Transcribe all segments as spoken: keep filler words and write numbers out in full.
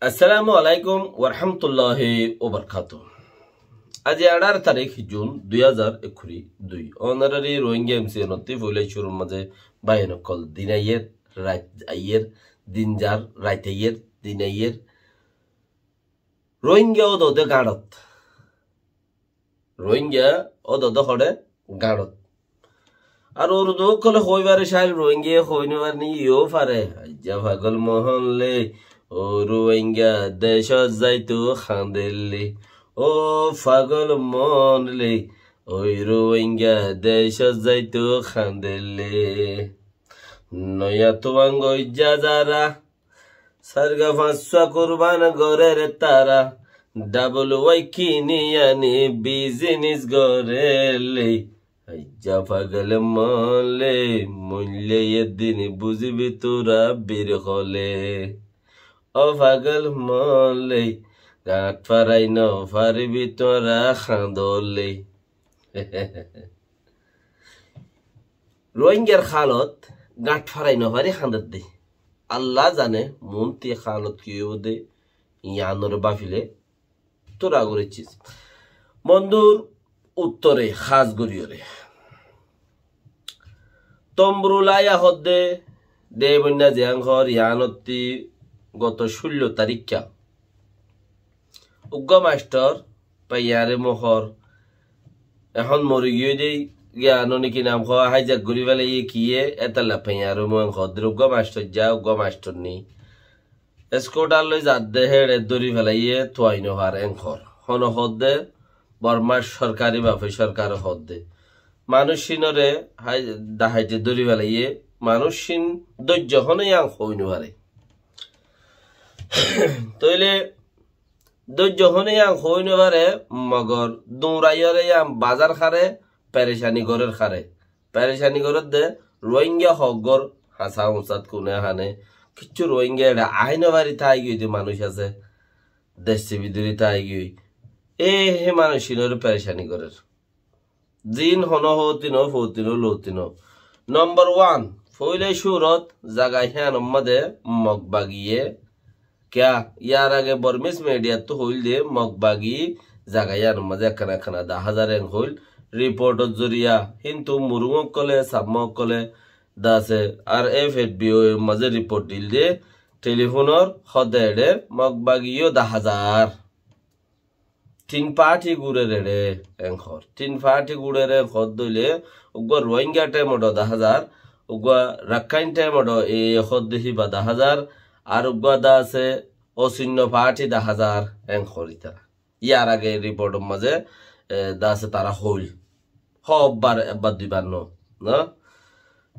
Assalamu alaikum warahmatulláhi wabarakátuhu. Aijja añçáro tarík Jun dui házar ekkuri dui. Ónorari Rohingya M C N ottú foila cúrur mazé báiyain ókkol, din aiyér, rait aiyér, din zar, rait aiyér, din aiyér. Rohingya ódode gañçot. Rohingya ódode hoçé? Gañçot. Ar Urdu ókkole hoói fare, cáil Rohingya hoói no fare ni, yó fare. Aijja fagol mon le, ó Rohingya decót zaito hañdele. Ó fagol mon le, ó Rohingya decót zaito hañdele. Noya tuwang goijja zara, sarga fañssúa kurban gorer tara, dabul wai kini ani bizinis gorele. Aijja fagol mon le, moille ek din buzibi tora bir hole. Ó fagol mon le, gañt farai no faribi tora hañdole. Rohingyar halot gañt farai no fari hañder de. Allah zane muúntu halot ki óibo de, yiánore bafile tura gorí cis. Mondur uttore hás goríyore. Tomburu laiya hodde de boinna ziyán hor yiánotti goto cúllo taríkka. Uggúa mastor Peñare mokor. Ehón mori giyói de, giya noni ki nam hoó, háijak gorí félaiye kiyé, étalla Peñare mo en hoódde, uggúa mastor za, uggúa mastor ni. Eskouthar loi zadde héçe dóri félaiye, tuai no fare en hoór. Hone hoódde, Bormar sorkari bafe sorkare hoódde. Manúic cínore hái-, dahaite dóri félaiye, manúic cín dóijjo hone yían hoói no fare. Tóile dóijjo hone yían hoói no fare, mogor duñraiyóre yían bazar háre, perecani gorér háre. Perecani gorér de, Rohingya hoggor hañsa uñsat kune hane, kiccú Rohingya eçe aái no fari táigiyoi de manúic asé, dec bidori táigiyoi. E hé manúic cínore perecani gorér. Zin hono hótino, fótino, lótino. Nombor wan, foóila cúrot zaga híyanor mazé Mog bagiye kiyá, yar age Bormis midiyattú hoóil de Mog bagi zaga híyanor mazé ekkana ekkana daházar en hoóil riportor zoriya, híntu Murung ókkole, Samma ókkole dase ar F F B O mazé riport dil de, telifónor hóde eçe Mog bagi yó daházar. Tin parti gurer eçe en hoór. Tin parti gurer en hoódde óile, uggúa Rohingya thaim oço daházar, uggúa Rakkáin thaim oço e hoódde híba daházar, ar uggúa dase osinno parti daházar en hoór ítara. Yar age riportor mazé, e, dase tara hoóil. Hó, ebbar, ebbar duibar no, no?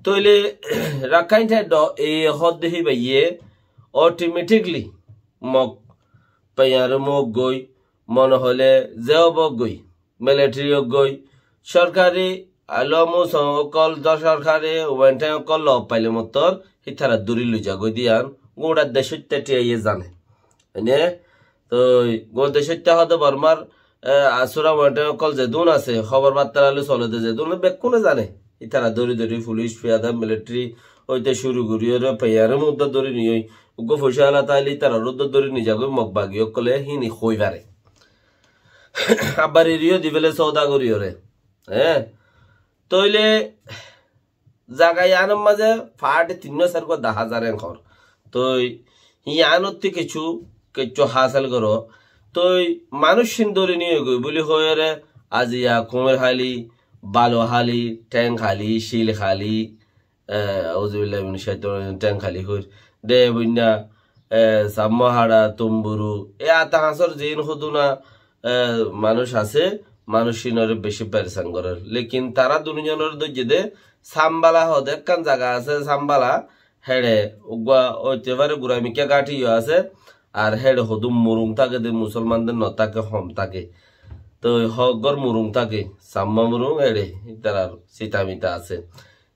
Tóile Rakkáin thaim oço e hoódde híbaye automatically Mog Peñare Mog goi, mone hoile ze óbok goi, military ók goi, sorkari, a, lo musong ókkol, do sorkari, wenteng ókkol lo faile mottor, hítara dóri loi zagoi de yían, gura decóitta thiaiye zane. Ene, toi, gura decóitta hóde Bormar, e, asura wenteng ókkol zedún asé, hóbor battar loi sole de zedún, bekkúne zane. Hítara dóri dóri, fulic, fiyada, military, óite cúru goríyore, Peñare Mog uddá dóri niyoi, uggúa foicá ala táile hítara uddá dóri nizagoi Mog bagi ókkole híni hoói fare. Abbar eriyo di fele sóda goríyore. Hé? Tóile zaga yíanor mazé parti tinnúa sairgúa daházar en hoór. Toi yíanottú kiccú, kiccú hásel goró. Toi manúic cín dóri niyoi goi buli hoiyóre aziya Kuñir Háli, Balu Háli, Theng Háli, Cil Háli, e, auzubillahi minash shaitanir rajim, Theng Háli hoir, de boinna, e, Samma Haça, Tumburu, e ata hañsor zin huduna, e, manúic asé, manúic cínore beci peresan gorer. Lekin tara duniyonore dóijje de, Sambala hóde ekkán zaga asé, Sambala, héçe uggúa óite fare gura mikká gáñthi yó asé, ar héçe hodún Murung táke de, musolmande no táke, hom táke. Toi hoggor Murung táke, Samma Murung héçe, ítarar sita mita asé.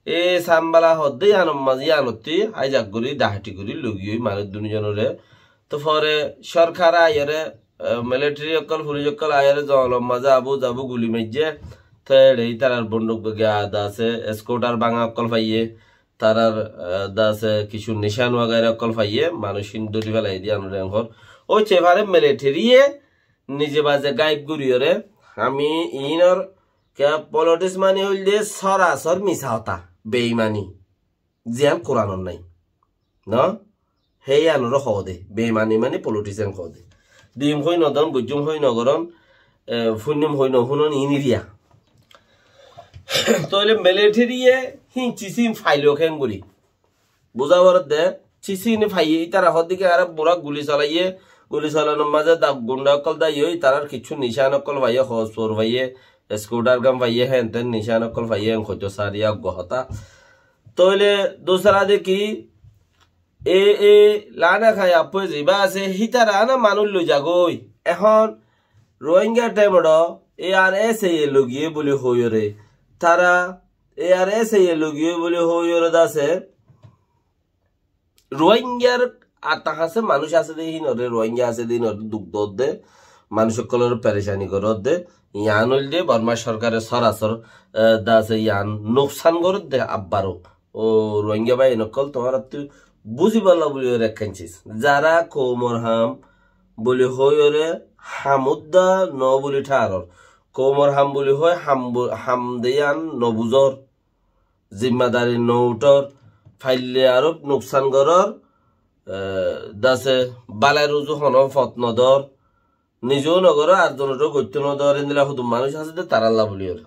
E Sambala hodde yíanor mazé yíanottú háijak gorí, dahati gorí loi giyói manúic duniyonore. To fore sorkar aiyóre, e, military ókkol, fulic ókkol aiyóre zongolor mazé abu zabu guli maijje. To eçe ítarar bonduk bagi ada asé, scooter báñga ókkol faiyé. tarár, ah, dase kissú nicán wagaira ókkol faiyé, manúic hín dóri félai diyé, anóre en hoór. Ói te fare militariye nize baze gaib goríyoré, ami iínor ke politics mani óilde sorasor misá hotá, beimani. Ziyán Kuranot nái. No? Héiyanóre hoó de, beimani mani politician hoó de. Diyum hoi nodon, buijjum hoi nogoron, eh, fúinnum hoi nofúnon, iín iriya. Tóile militariye hín cisín failo keéngorí. Buzá foredde, cisín faiyé, ítara hoódde ki, aré bura guli solaiyé, guli solanor mazé da-, gundha ókkol daiyé, ítarar kissú nicán ókkol faiyé, hoos for faiyé, skutar gán faiyé, héen teen nicán ókkol faiyé, en hoitó sariya uggúa hotá. Tóile dusra de ki, e, e, lana khai appói ziba asé, hítara ana manúic loi zagói. Ehón Rohingya thaimot ARSA ye logiyé buli hoiyóre. Tara ARSA ye logiyé buli hoiyóre dase. Rohingyar ata hasé manúic asé de hínoré, Rohingya asé de hínoré duk dodde, manúic ókkolóre perecani goródde, yián óilde Bormar sorkare sorasor, eh, dase yián nuksan goródde abbaro. Ó Rohingya bái ókkol, tuáñrattú buzibálla buli hoiyóre ekkán cis. Zara koumor ham buli hoiyóre ham udda no buli tharar. Koumor ham buli hoi ham bu-, ham de yián no buzor. Zimmadari no uthor, faille aró nuksan goror, eh, dase balai ruzu hono fot no dor, nize o no goror, ar zonoré goittó no dor, endilla hudum manúic asé de, tarálla buli hoiyóre.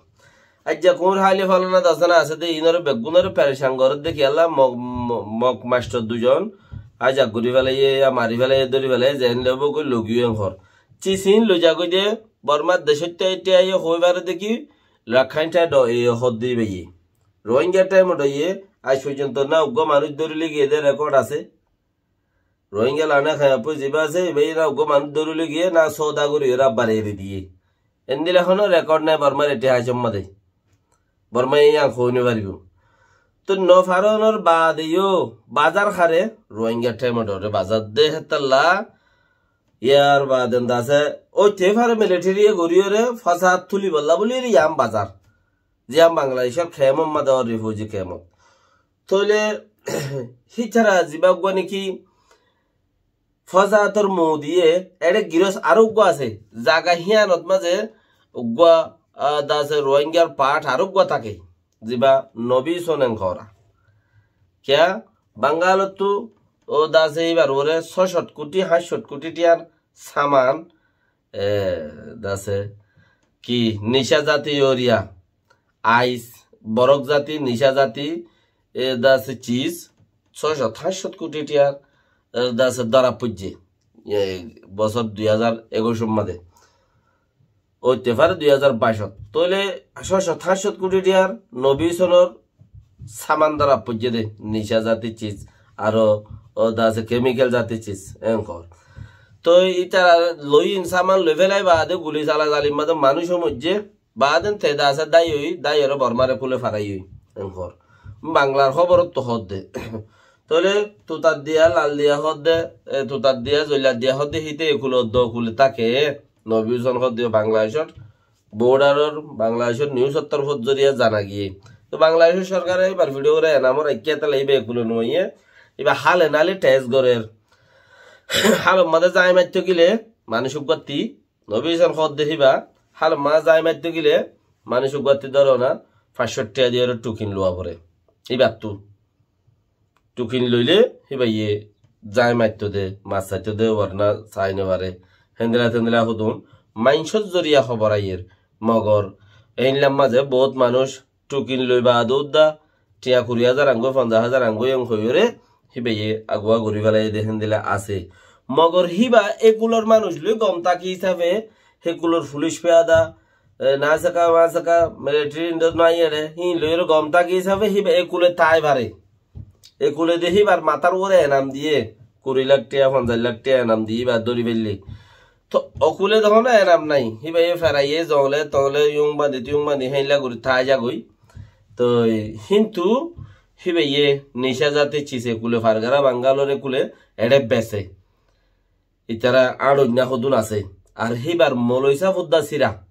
Aijja kuñr háli falana dasana asé de, inoré beggúnoré perecan gorédde kiyólla, Mog, Mo-, Mog mastor duizon, aijak gorí félaiye, ya mari félaiye, dóri félaiye, zeén loibo goi logi en hor. Cis iín loi zagói de, Bormar decót táitte aiyé hoi fare de ki, Rakháin State e hoódde íbayé. Rohingya thaimot óiye, aij foijjonto na uggúa manúic dóri loi giyé de rekod asé. Rohingya lana khai appói ziba asé, íbayé na uggúa manúic dóri loi giyé, na sóda gorí óre abbar eri diyé. Endilla honó rekod nái Bormar itihasor mazé. Bormaye yián hoói no faribó. Toi no faronor baade yó bazar haré, Rohingya thaimot óre bazar de hétalla, yar baade dase, ói te fare militariye gorí óre fosad tulibálla buli óre yián bazar. Ziyán Bangladecór kemor mazé, refugee kemot. Tóile hítara ziba uggúa niki fosador mu diye, eçé girós aró uggúa asé. Zaga híyanot mazé uggúa, ah, dase Rohingyar part aró uggúa táke. Ziba Nobi Sonen kora. Kiyá? Bangalottú ó dase íbar uore só cót kuthi, háñt cót kuthi tiyar saman, e, dase ki nica zati yoriya, ais, borok zati, nica zati, e, dase cis, só cót háñt cót kuthi tiyar, e, dase dóra foijje. E, bosór dui házar ekuicor mazé. Óite fare dui házar baicot. Tóile só cót háñt cót kuthi tiyar Nobi Sonor saman dóra foijje de, nica zati cis, aró ó dase kemikal zati cis, en hor. Toi ítara loi in saman loi félai baade guli zala zalir mazé manúic ó moijje, baade te dase dái ói, dái óre Bormare kule farai ói, en hor. Banglar hóborot to hoódde. Tóile tutar diya, lal diya hoódde, e, tutar diya, zoilla diya hoódde, híte ekule oddo okule táke. Nobi Hosen hoódde Bangladecór bordaror, Bangladecór newsor torfót zoriya zana giyé. Toi Bangladecór sorkare íbar video gore enamor ekkiya tala íba ekule nuaiye, íba hale nale test gorer. Halor mazé zai maitto gile, manúic uggúatti, Nobi Hosen hoódde híba, halor mazé zai maitto gile, manúic uggúatti dóro na, fañs cót tiya diyóre thukin luwa fore. Íbattú. Thukin loile híbaye zai maitto de, mas saitto de, warna sai no fare. Héndilla téndilla hodún maincór zoriya hóbor aiyer. Mogor éilla mazé bout manúic thukin loi baade udda, tiya kuri házar anggoi, fonzaic házar anggoi en hoiyóre, híbaye aguwa gorí félaiye de héndilla asé. Mogor híba e kulor manúic loi gom táki hísafe, hé kulor fulic fiyada, e, nasaka masaka, military indot no aiyére, híin loiyóre gom táki hísafe híba e kule tái fare. E kule de híbar matár uore enam diye, kuri lak tiya, fonzaic lak tiya enam diye, íba dóri félle. To, o kule de hono enam nai, híbaye feraiye, zole, tole, yung bandi, tuyung bandi, héilla gorí tái zagoi. To, hintu, híbaye, nica zati cis e kule, fargara Bangalore kule, eçé bese. Ítara añçoinna hodún asé. Ar híbar moloi sáb udda sira.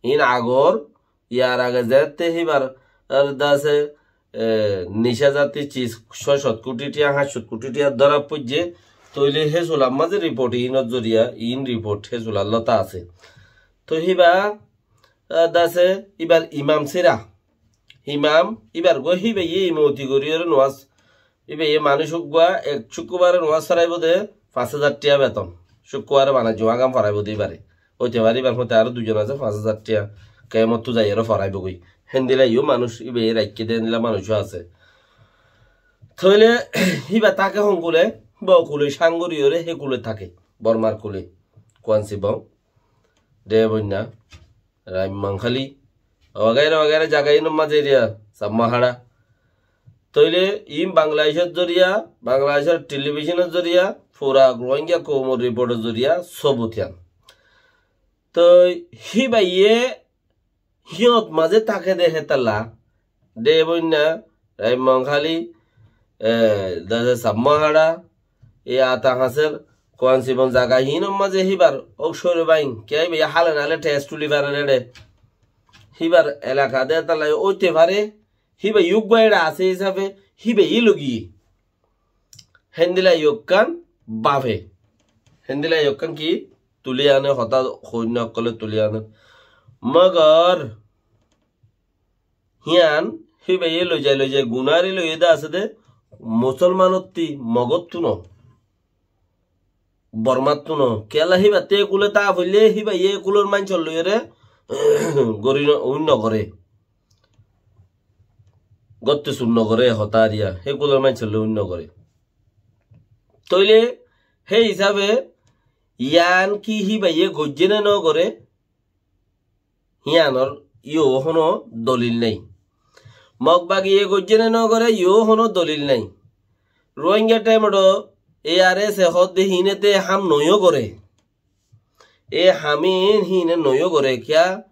Iín agor, yar age zeétte híbar, ar dase, e, nicá zati ciz só cót kuthi thiañ, háñt cót kuthi thiañ dóra foijje, tóile hé sular mazé riport iínor zoriya, iín riport hé sular lóta asé. Toi híba, e, dase, íbar imam sira. Imam, íbar uggúa híbaye imamoti goríyoré nuwas, híbaye manúic uggúa ek cúkkurbaré nuwas foraibóu de, fañs házar thiañ beton. Cúkkurbaré bana jumá gán foraibóu de íbaré. Óite fare íbar fúañti aró duizon asé, fañs házar thiañ, kemottu zaiyóre foraibóu goi. Héndilla yó manúic, íbaye raikké de héndilla manúic ó asé. Tóile híba táke hon kule, híba ó kule cáng goríyoré hé kule táke, Bormar kule. Kuansi Bong, Deboinna, Raimmankhali, wagaira wagaira zaga iínor mazé eriya, Sammahára. Tóile iín Bangladecór zoriya, Bangladecór telibicónor zoriya, fura Rohingya koumor riportor zoriya, sóbut ián. Toi híbaye híyot mazé táke de hétalla, Deboinna, Raimmankhali, e, dase Sammahára, e Ata Hañser, Kuansi Bong zaga híinor mazé híbar óuk córe báin, kiyá híbaye hále nále thes tuli fare de. Híbar elaka de hétalla óite fare, híba yó uggúa eçe asé hísafe, híbaye logi. Héndilla yó ekkán bafe. Héndilla yó ekkán ki? Tuli ane, hotá hoinna ókkole tuli ane. Mogor híyan híbaye loizai loizai gunári loiyé de asé de, Musolmanottí, Mogóttu no, Bormáttu no. Kiyólla híbattú e kule táa foille híbaye e kulor maincór loiyóre gorí no, uin no goré. Gótti sur no goré, hotá ariya, hé kulor maincór loi uin no goré. Tóile hé hísafe yián ki híbaye goijjé né no goré, híanor yó honó dolil nái. Mog bagiye goijjé né no goré, yó honó dolil nái. Rohingya thaimot o ARSA e hoódde híine te ham noiyó goré. E ham íin híine noiyó goré. Kiyá?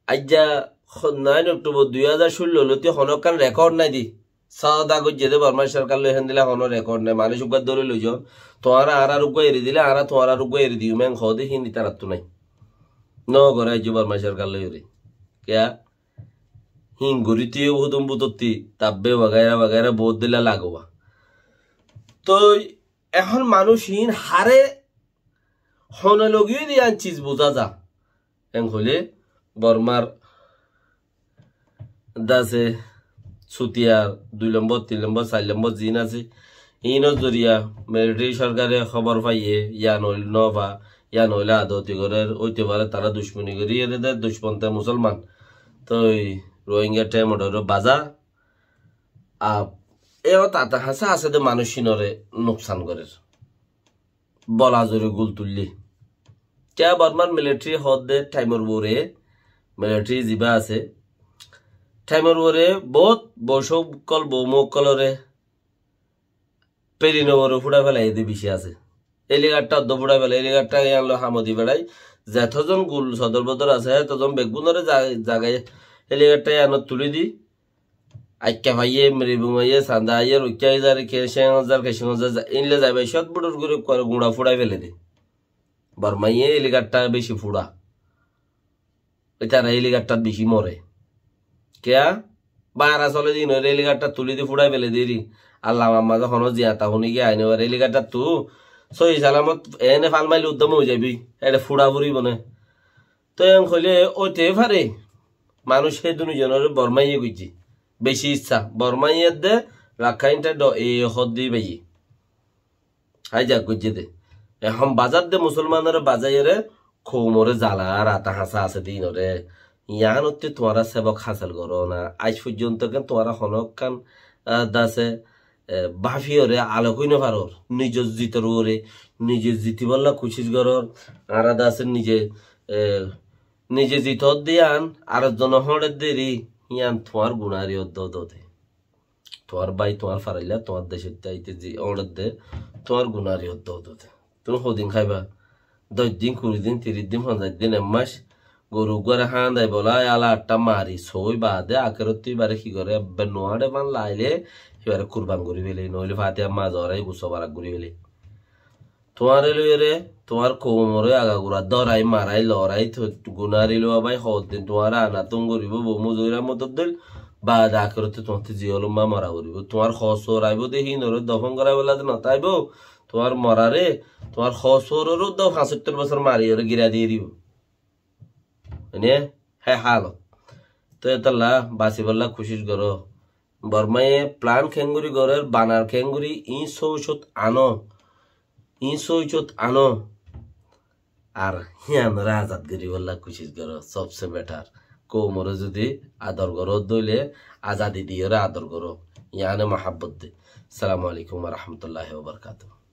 Aijja ho-, nine October dui házar cúllo lóti honókkan rekod nái di. Sóda goijjé dé Bormá sorkar loi héndilla honó rekod nái. Manúic uggúa dóri loizon. Tuáñra añárar uggúa eri dilé, añára tuáñrar uggúa eri diyum, en hoóde híin itarattú nái. Nógoré aijjó Bormá sorkar loi eri. Kiyá? Híin goríte hudum butotti, tabbe wagaira wagaira boóut dilla lagówa. Toi ehón manúic híin haré hone logiyó de yián ciz buzá za. En hoilé Bormar dase Sutiyar dui lombor, tin lombor, sair lombor ziín asé, iínor zoriya militeri sorkare hóbor faiyé, yián óil nofa, yián óile adoti gorér, óite fare tará ducmoni gorí ere de, ducmon te musolman. Toi Rohingya thaimot ore bazá, a, e hotá Ata Hañse asé de manúic híinore nuksan gorér. Bola zori gul tuillé. Kiyá Bormar militeri hoódde thaimor uore, militeri zibá asé, thaimor uore boóut boucó ókkol, boumó ókkolore pelin uore fúçai felaiyé de beci asé. Helikarta uddó fúçai felaiyé, helikarta yián loi ham di beçai, zetózon gul sodor bodor asé, hétozon beggúnore za-, zagai helikarta yiánot tulí di, Aikka faiyé, Mribung aiyé, Sanda aiyé, Roikká aiyé, zar ke, Ceng zar ke, Ceng zar, za-, inle zaiba, cót budur gori kuar guñça fúçai fele de. Bormaiye helikarta beci fúça. Itara helikartat beci more. Kiyá? Bara sole din ore helikarta tuli di fúçai fele de ri. Allah mamma zo hono ziyata huni gi aine ore helikartattu sóhi salamot ene falmaile uddam ói zaibi. Ere fúça furibo ne. Toi en hoile óite fare, manúic hé dunizonore Bormaiye goijje. Beci issa, Bormaiye de Rakhine State e hodde baiye. Haijak goijje de. Ehón bazar de musolmanore bazaiyore koumore zala ar Ata Hañse asé de inore. Yiánotte tuáñra sebok hasel goró na. Aij foijjonto ken tuáñra honókkan, ah, dase e, báfiyore alok ói nofaror, nizor zitor uore, nize zitibálla kucíc goror, añára de asé nize, e, nize zitor de yián, ar ekzone hóñçer de ri, yián tuáñr gunar iye uddó uddó de. Tuáñr bái, tuáñr farailla, tuáñr decót aite zi hóñçer de, tuáñr gunar iye uddó uddó de. Tuñí hodin háiba? Doc din, kuri din, tiris din, fonzaic din, ek mac. Goru uggúare hándai bolai, ala atta mari, sói baade, akerottú ibare ki gore, ebbe nuañçe fan laile, ibare kurban gori fele, noile Fatiha ma zorai, gusso barak gori fele. Tuáñre loiyore, tuáñr koumore agagura dorai, marai, lorai, to-, gunari loa bai, hodin tuáñre ana tun goribo, bo muzura motor dol, Baade akerotte tuáñtte ziyólomma mora foribó. Tuáñr hoosor aibó de híinoré dofon goráibolla de no táibo, tuáñr moraré, tuáñr hoosororé de fañsóttor bosór mariyóre gíra di dibó. Mane, hé hálot. Toi etolla basibolla kucíc goró. Bormaye plan keéngori gorér, banar keéngori, iín sóicot anó. Iín sóicot anó. Ar híanoré azad goríbolla kucíc goró, sobse betar. Koumoré zudi ador goró dóile, azadi diyóre ador goró. Yíane muhábbot de. Assalamu alaikum wa rahmatullahi wa barakatuhu.